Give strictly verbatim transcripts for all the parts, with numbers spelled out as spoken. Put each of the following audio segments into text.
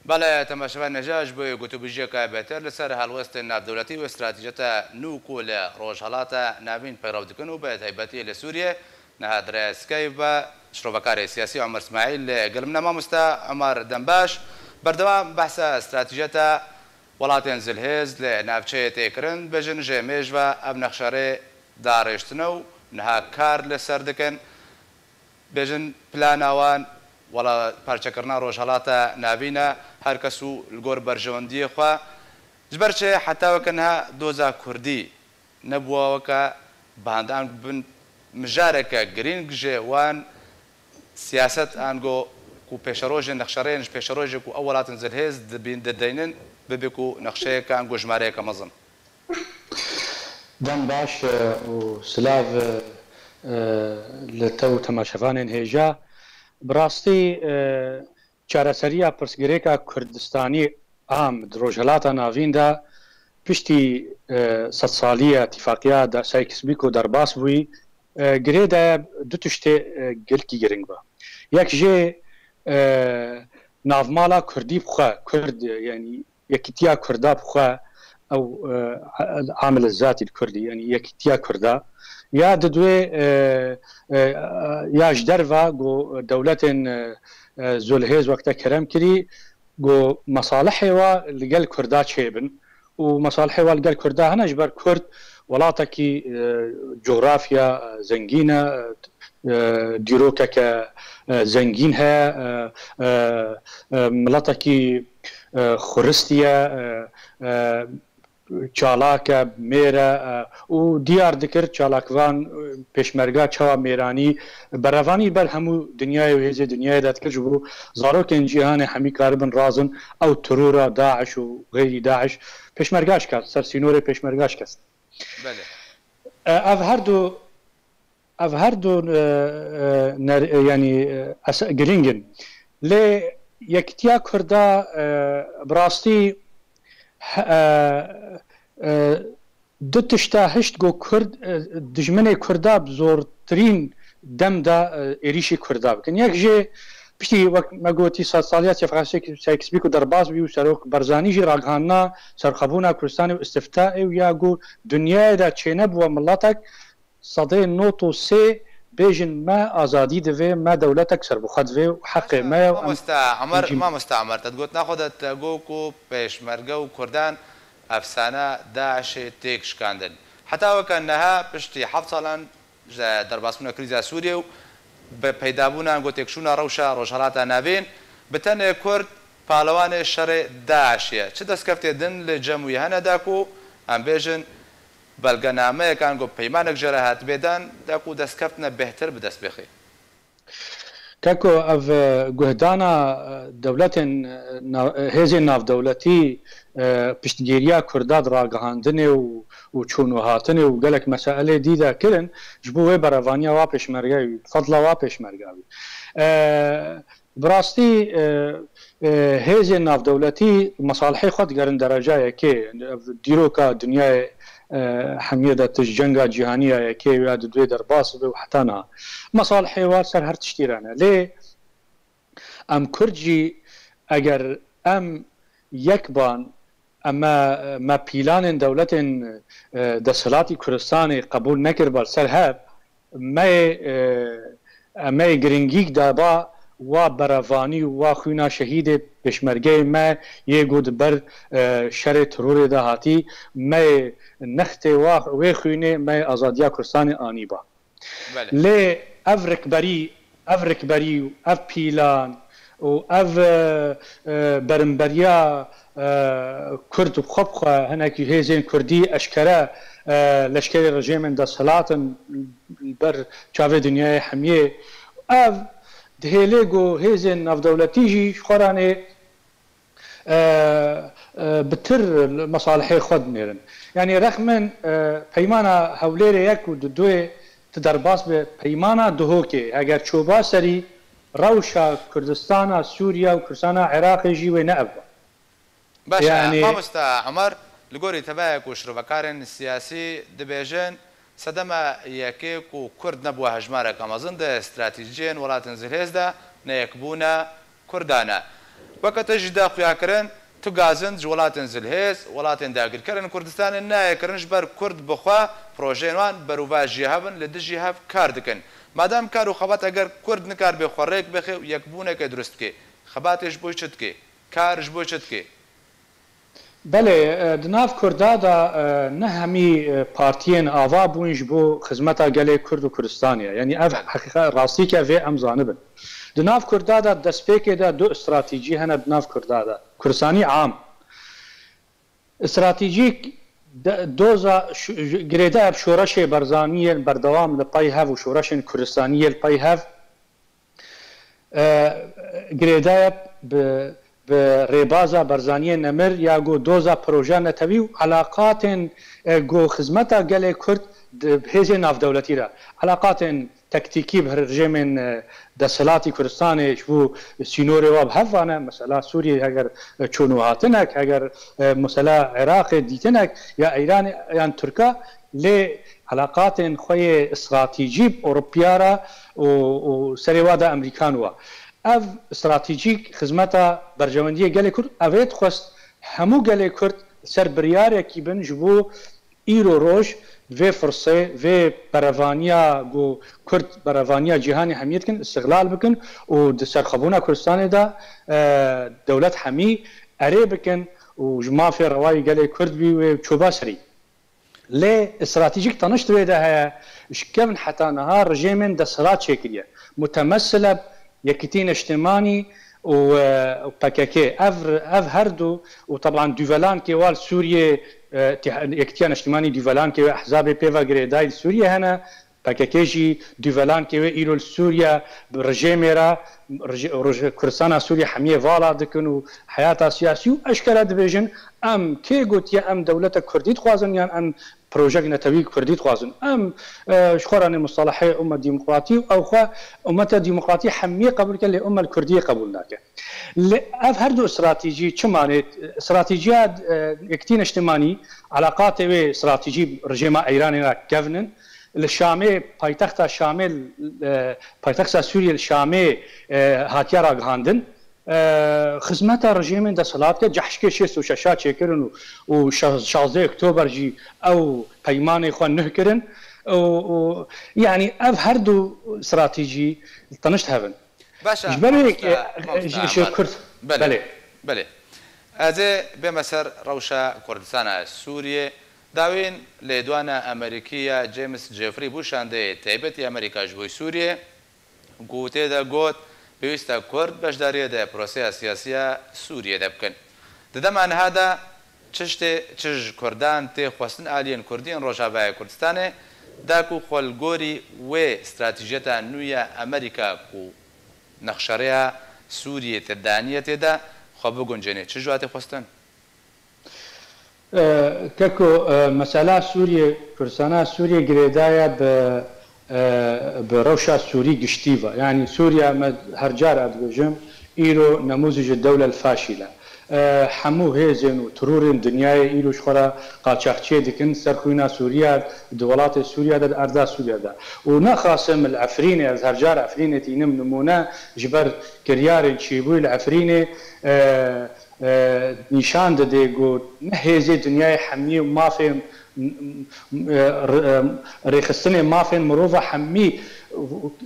Belê, temaşevanên hêja, ji bo gotûbêjiyeke bêhtir li ser helwestên navdewletî û stratejiyeta nû ku li Rojhelata Navîn peyrev dikin û bi taybetî li Sûriyê, niha dirêzkey ve şirovekarê siyasî Omer Îsmaîl li gel min e. Mamoste Omer, dem baş. Berdewam behsa stratejiyeta welatên zilhêz li navçeyê tê kirin, bêjin ji mêj ve ev nexşerê darêştine û niha kar li ser dikin. Bêjin plana wan wela parçekirina Rojhelata Navîn e, her kes û li gor berjewendiyê xwe. Ji ber çi heta weke niha doza Kurdî nebûwa weke band, ango bin mijareke girîng ji wan siyaset, ango ku pêşerojên nexşereyên ji pêşerojê ku ew welatên zilhêz dibîn dideynin, bibe ku nexşeyeke ango jimareyeke mezin. Dem baş, e, û silav, e, e, li te û temaşevanên hêja. Bi rastî, e, çareseriya pirsgirêka Kurdistanî am di Rojhelata Navîn de piştî, e, sedsaliya Tifaqîya de Sykes-Picot derbas bûyî, e, girêdayê du tiştê, e, gelkî giring be. Yek jê, e, navmala Kurdî bi xwe, Kurd, yanî yekîtiya Kurda bi xwe, ew, e, amil zatî li Kurdî, yanî yekîtiya Kurda. Ya didwê, e, e, ya ji derve ku dewletên, e, e, zilhêz wexte kerem kirî, ku mesalihê wa li gel Kurda çêbin û mesalihê wa li gel Kurda hene, ji ber Kurd welatekî, e, cografya, e, zengîn e, e, dîrokeke, e, zengîn heye, e, e, e, miletekî, e, xuristî ye, e, e, çalak e, mêr e, e, û diyar dikir çalakvan, e, pêşmerga çawa mêranî berevanî ber hemû dinyayê û hêzê dinyayê de dikir, ji bo zarokên cîhanê hemî karibin razin ew terora DAIŞ û xeyrî DAIŞ pêşmerga şikast, ser sînorê pêşmerga şikast. Belê. E, ev her du, ev her du, e, e, ner-, e, yanî, e, es-, giring in. Lê yekîtiya Kurda, e, bi rastî, he-, e, e, du tişta hişt ku Kurd, e, dijminê Kurda bi zortirîn dem de, e, êrîşî Kurda bikin. Yek jê piştî wek me gotî sedsaliya Seyf-, Sykes-Picot derbas bî û Serok Barzanî jî ragihandina serxwebûna Kurdistanê û îstiftaê û ya ku dinyayê de çênebûwe miletek sedê nod û sê bêjin me azadî divê, me dewletek serbixwe divê û heqê me ye û em Mamoste Omer, Mamoste Omer, te di gotina xwe de te got ku pêşmerge û Kurdan efsana DAIŞê têk şikandin. Heta weke niha piştî heft salan ji derbasbûna krîza Sûriyê û bi peydabûna ango têkşûna rewşa Rojhelata Navîn, bi tenê Kurd palewanê şerê DAIŞê ye. Çi destkeftê din li cem wî hene da ku em bêjin belgenameyek ango peymanek jê re hatibê dan da ku destkeftine bêhtir bi dest bixê? Keko, ev, e, guhdana, e, dewletên, e, na-, e, hêzên navdewletî, e, piştgiriya Kurda di ragihandinê û, û çûn û hatinê û gelek meselê dî de kirin, ji bo wê berevaniya wa pêşmerge wî, fedla wa pêşmerge wî. E, bi rastî, e, e, hêzên navdewletî mesalihê xwe digerin dereca yekê, ev dîroka dinyayê e, hemiyê de tişt cenga cîhanî ya yekê ya di duê derbas be û heta niha. Mesalihê wa ser her tiştî re ne. Lê em Kurd jî eger em yek ban, em me, me pîlanên dewletên, e, desthilatî Kurdistanê qebûl nekiriba li ser hev, me yê, e, em me yê giringîk daba wa berevanî û wa xwîna şehîdê pêşmergeyê me yê ku di ber, e, şerê terorê de hatî, me yê nextê wa, wê xwînê me yê azadiya Kurdistanê anîba. Belê. Lê ev rikberî, ev rikberî û ev pîlan û ev, e, e, berimberiya, e, Kurd bi xwe bi xwe hinekî hêzên Kurdî eşkere, e, leşkerê rejêmên desthilat in li ber çavê dinyayê hemiyê. Ev dihêlê ku hêzên navdewletî jî ji xwe re nê, e, e, bi tir mesalihê xwe dinêrin. Yanî rexmên, e, peymana Hewlêrê yek û du duyê tu derbas be, peymana Duhokê, heger çoba serî rewşa Kurdistana Sûriye û Kurdistana Iraqê jî wê ne ev be. Baş e, Yanî- Mamosta Omer, li gorî te ve ku şirovekarên siyasî dibêjin, sedema yekê ku Kurd nebû hejmareke mezin di stratejiyên welatên zilhêz de neyekbûna Kurdan e. Weke te jî da xuyakirin, tu gazin ji welatên zilhêz, welatên dagirker in Kurdistanê nayê kirin, ji ber Kurd bi xwe projeyên wan berovajiyê hev in, li dijî hev kar dikin. Madem kar û xebat eger Kurd nikaribe xwe rêk bixe û yekbûneke dirust bike, xebatê ji bo çi dike? Kar ji bo çi dike? Belê, e, di nav Kurda de, e, ne hemî, e, partiyên ava bûn ji bo xizmeta gelê Kurd û Kurdistanê ye. Yanî ev heqîqe-, rastîke vê em zanibin. Di nav Kurda de destpêkê de du stratejî hene di nav Kurda de. Kurdistanî am. Stratejîk de, doza ş-, j-, girêdayê bi şoreşê Barzaniyê berdewam li pey hev û şoreşên Kurdistaniyê li pey hev, e, girêdayê bi, bi rêbaza Barzaniyê nemir ya ku doza projeya netewî û elaqatên, e, ku xizmeta gelê Kurd di hêzên navdewletî re, elaqatên tektîkî bi rejêmên, e, desthilatî Kurdistanê ji bo sînorê wa bi hev ve ne, mesela Sûriyê heger, e, çûn û hatinek, heger, e, mesela Iraqê dîtinek ya Îranê yan Tirka, lê elaqatên xwe yê stratejî bi Ewropiya re û, û serê wa de Amerîkan wa. Ev stratejîk xizmeta berjewendiyê gelê Kurd, ev ê dixwest hemû gelê Kurd ser biryarekî bin ji bo îro roj vê firsê, vê berevaniya ku Kurd berevaniya cîhanê hemiyê dikin, îstixlal bikin û di serxwebûna Kurdistanê de, e, dewlet hemî erê bikin û ji mafê rewayî gelê Kurd bî wê çûba serî. Lê stratejîk tanişt wê de heye, ji kevin heta niha rejêmên desthilat çêkiriye. Mutemesile Yekîtî Neştimanî û, e, û P K K. Ev, ev her du û teban dûvelankê wa li Sûriyê, e, tih-, Yekîtiya Neştimanî dûvelankê wê ehzabê pê ve girêdayî li Sûriyê hene. P K K jî dûvelankê wê îro li Sûriye bi rejêmê re, rejê-, roj-, Kurdistana Sûriye hemiyê vala dikin û heyata siyasî û eşkere dibêjin, em kê gotiye em dewlete Kurdî dixwazin yan em projek netewî Kurdî dixwazin. Em, e, ji xwe re nê mustalehê ummet demokratî û ew xwe ummete demokratî hemiyê qebûl dike, lê umme li Kurdiyê qebûl nake. Lê ev her du stratejî çi manê? Stratejiya, e, Yekîtî Neştimanî elaqatê wê stratejî rejêma Îranê re kevn in. Li Şamê, paytexta Şamê, e, paytexta Sûriyê li Şamê, e, hatiye ragihandin. E, xizmeta rejêmên desthilat ke cehşkê şêst û şeş a çêkirin û, û şe-, şazdeh Oktober jî ew peymanê xwe nuh kirin. Û, û, yanî ev her du stratejî tenişt hev in. Baş e, Ji ber wê mamosta, mamosta ji, ji Enver. Kurd. Belê, Belê. Belê. Ez ê bême ser rewşa Kurdistana Sûriyê. Dawîn lêdwana Amerîkî ya James Jeffrey bû şandeyê taybetî Amerîka ji bo Sûriyê. Ku tê de got, pêwîst e Kurd beşdariyê di proseya siyasî ya Sûriyê de bikin. Di dema niha de çi ji tê, çi ji Kurdan tê xwestin aliyên Kurdî yên Rojavayê Kurdistanê, da ku xwe li gorî wê stratejiyeta nû ya Amerîka ku nexşerêya Sûriyê tê daniye tê de xwe biguncênê. Çi ji wa tê xwestin? E, keko, e, mesela Sûriyê, Kurdistana Sûriyê girêdaye bi, e, bi rewşa Sûrî giştî ve. Yanî Sûriye, me her cara dibêjim, îro nemûzî ji dewlel faşîl e. E, hemû hêzên û terorên dinyayê îro ji xwe re qaçaxçiyê dikin, ser xwîna Sûriye, di welatê Sûriye de, di erda Sûriye de. Û nexasim li Efrînê, ez her car Efrînê tînim nimûne, ji ber kiryarên çêbûyî li Efrînê, e, e, nîşan dide ku ne hêzê dinyayê hemiyê mafên, e, r-, e, rêxistinê mafên mirova hemî,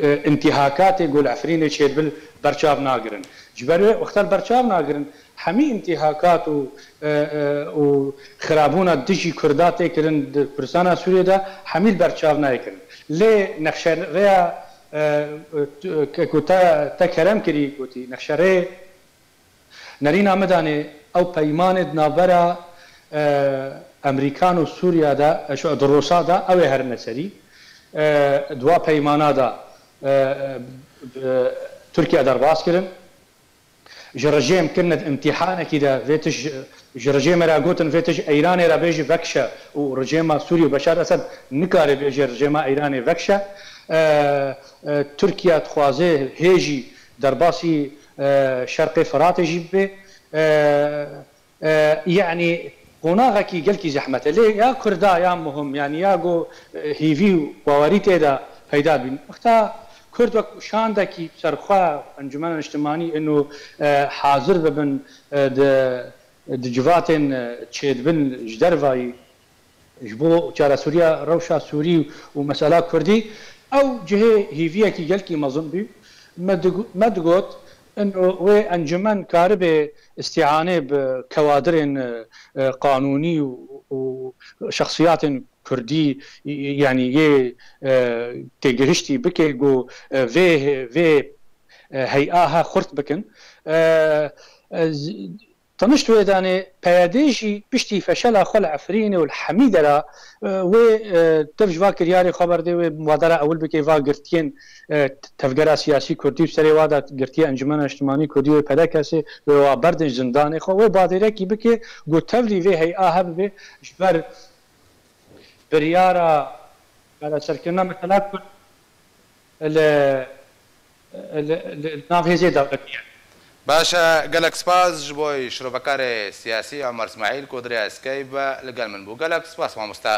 e, întîhakatê ku li Efrînê çêdibe li berçav nagirin. Ji ber wê wexta li berçav nagirin, hemî întîhakat û, e, e, û xirabûna dijî Kurda tê kirin di Kurdistana Sûriyê de hemî li berçav nayê kirin. Lê nexşerêya, e, e, ku te, te kerem kirî gotî, nexşerê Nerîna min danê ew peymanê di navbera, e, Amerîkan û Sûriya de, e, şu, di Rûsa de ew ê herine serî. E, di wa peymana de, e, e, Tirkiye derbas kirin. Ji rejêm kirine di îmtîhanekî de vê tij, ji rejêmê re gotin vê tij Îranê re bêjî vekişe û rejêma Sûrî û Beşar Esed nikare bêje rejêma Îranê vekişe. E, e, Tirkiye dixwaze hê jî derbasî, e, Şerqê Firatê jî bibe. E, e, yanî qonaxekî gelkî zehmet e. Lê ya Kurda ya muhim, yanî ya ku, e, hîvî û bawerî tê de peyda dibîn. Wexta Kurd wek şandekî serxwe, Encûmena Niştimanî ino, e, hazir bibin, e, di, di civatên, e, çêdibin ji dervayî ji bo çaresûriya rewşa Sûrî û mesela Kurdî, ew cihê hîviyekî gelkî mezin bû. Me digo-, me digot, ino wê encûmen karibe îstîanê bi kewadirên, e, e, qanûnî û, û şexsiyatên Kurdî, yanî yê, e, têgihiştî bike ku, e, vê, vê, e, hey'a he xurt bikin. E, e, z-, Tanişt wê danê, P Y D jî piştî feşela xwe li Efrînê û li hemî dera, e, wê, e, tev ji va kiryarê xwe berdê, wê mubadera ewil bike va girtiyên, e, tevgera siyasî Kurdî û serê wa de girtiya Encûmena Niştimanî Kurdî wê P D K S wê wa berdin zindanê xwe, wê badêrekî bike ku tevlî vê hey'a he bibe ji ber biryara çareserkirina mesela Kurd li, li, li nav hêzê dewletî ye. Baş e, gelek spas ji bo şirovekarê siyasî Omer Smaîl ku di rêya Skype ve li gel min bû. Gelek spas mamoste.